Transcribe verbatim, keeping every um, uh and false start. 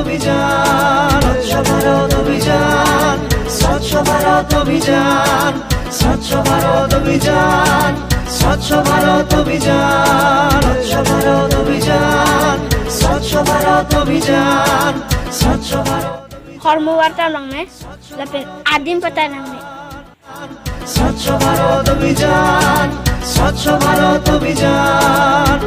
অভিযান, স্বচ্ছ ভারত অভিযান, স্বচ্ছ ভারত অভিযান, স্বচ্ছ ভারত অভিযান, স্বচ্ছ ভারত অভিযান, স্বচ্ছ ভারত অভিযান, স্বচ্ছ ভারত অভিযান, স্বচ্ছ ভারত অভিযান। Hormu warta longne, lapen adim patai nangne. স্বচ্ছ ভারত অভিযান, স্বচ্ছ ভারত অভিযান।